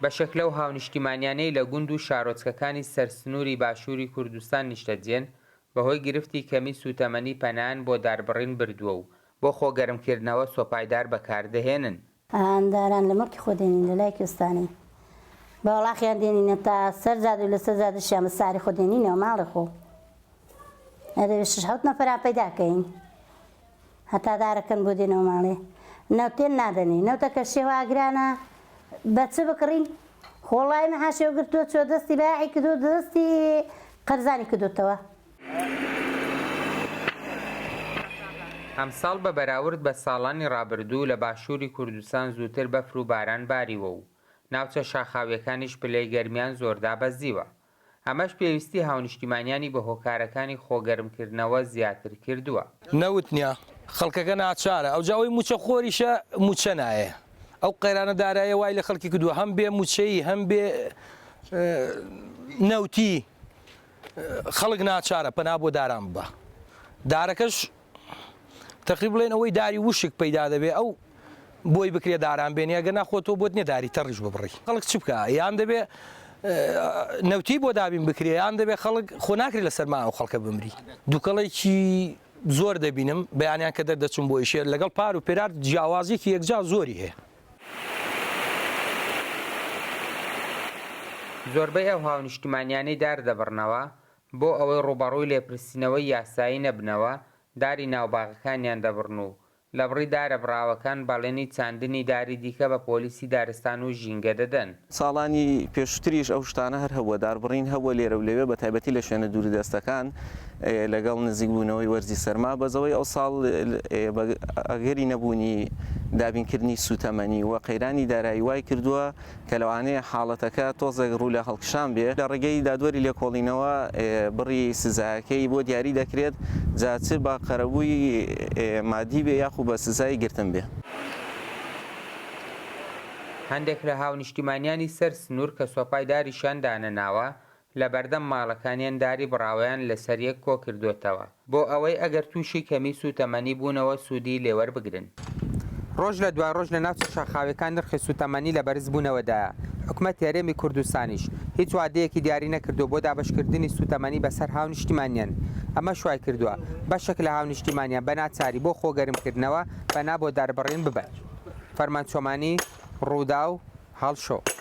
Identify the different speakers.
Speaker 1: بەشێک لەو هاونیشتیمانیانەی لە گوند و شارۆچکەکانی سەر سنووری باشووری کوردستان نیشتەجێن، بەهۆی گرفتی کەمی سووتەمەنی پەنایان بۆ داربڕین بردووە و بۆ خۆگەرمکردنەوە سۆپای دار بەکاردەهێنن.
Speaker 2: داران لە مڵکی خۆ دێنین لە لای کوێستانی بە وڵاخیان دێنینە تا سەر جادە و لەسەر جادەشیان بە ساری خۆ دێنینەوە ماڵێ خۆ ئەدەبێ شش حەوت نەفەران پەیدا کەین هەتا دارەکەن بۆ دێنەوە ماڵێ نەوتێن نادەنێ نەوتەکە شێوا گرانە بە چ بکڕین خۆڵای مەحاشەوە گرتووە چوە دەستی بایعی کردووە دەستی قەرزانی کردوتەوە.
Speaker 1: ئەمساڵ بە بەراورد بە ساڵانی ڕابردوو لە باشووری کوردستان زووتر بەفر و باران باریوە و ناوچە شاخاوییەکانیش پلەی گەرمیان زۆر دابەزیوە. ئەمەش پێویستی هاونیشتیمانیانی بە هۆکارەکانی خۆگەرمکردنەوە زیاتر کردووە.
Speaker 3: نەوت نیە خەڵکەکە ناچارە ئەوجا ئەوەی موچە خۆریشە موچە نایە ئەو قەیرانە دارایە وای لە خەڵکی کردووە هەم بێ موچەیی هەم بێ نەوتی خەڵک ناچارە پەنا بۆ داران ببا دارەکەش تەقریب بڵێن ئەوەی داری وشک پەیدا دەبێ ئەو بۆی بکرێ داران بێنی ئەگەر نا خۆ تۆ بۆت نیە داری تەڕیش ببڕی خەڵک چ بکا یان دەبێ نەوتی بۆ دابین بکرێ یان دەبێ خەڵک خۆ ناکرێ لەسەر ما ئەو خەڵکە بمری دووکەڵێکی زۆر دەبینم بەیانیان کە دەردەچم بۆ ئیشێ لەگەڵ پار و پێرار جیاوازیەکی یەکجار زۆری هەیە.
Speaker 1: زۆربەی ئەو هاونیشتیمانیانەی دار دەبڕنەوە، بۆ ئەوەی ڕووبەڕووی لێپرسینەوەی یاسایی نەبنەوە، داری ناو باغەکانیان دەبڕن و لەبڕی دارە بڕاوەکان بەڵێنی چاندنی داری دیکە بە پۆلیسی دارستان و ژینگە دەدەن.
Speaker 4: ساڵانی پێشووتریش ئەو شتانە هەر هەبووە، داربڕین هەبووە لێرە و لەوێ، بەتایبەتی لە شوێنە دووردەستەکان لەگەڵ نزیکبوونەوەی وەرزی سەرما، بەس ئەوەی ئەوساڵ بە ئەگەری نەبوونی دابینکردنی سووتەمەنی و قەیرانی دارایی وای کردووە کە لەوانەیە حاڵەتەکە تۆزێک ڕوو لە هەڵکشان بێ، لە ڕێگەی دادوەری لێکۆڵینەوە بڕی سزایەکەی بۆ دیاری دەکرێت، جا چ بە قەرەبووی مادی بێ یاخو بە سزای گرتن بێ.
Speaker 1: هەندێک لە هاونیشتیمانیانی سەر سنوور کە سۆپای داریشیان دانەناوە، لەبەردەم ماڵەکانیان داری بڕاوەیان لەسەر یەک کۆکردۆتەوە، بۆ ئەوەی ئەگەر تووشی کەمی سووتەمەنی بوونەوە سوودی لێوەربگرن. ڕۆژ لە دوای ڕۆژ لە ناوچە شاخاویەکان نرخی سووتەمەنی لە بەرزبوونەوەدایە، حکومەتی هەرێمی کوردستانیش هیچ وادەیەکی دیاری نەکردووە بۆ دابەشکردنی سووتەمەنی بەسەر هاونیشتیمانیان، ئەمەش وایکردووە بەشێک لە هاونیشتیمانیان بە ناچاری بۆ خۆگەرمکردنەوە پەنا بۆ داربڕین ببەن. فەرمان چۆمانی، رووداو، هەڵشۆ.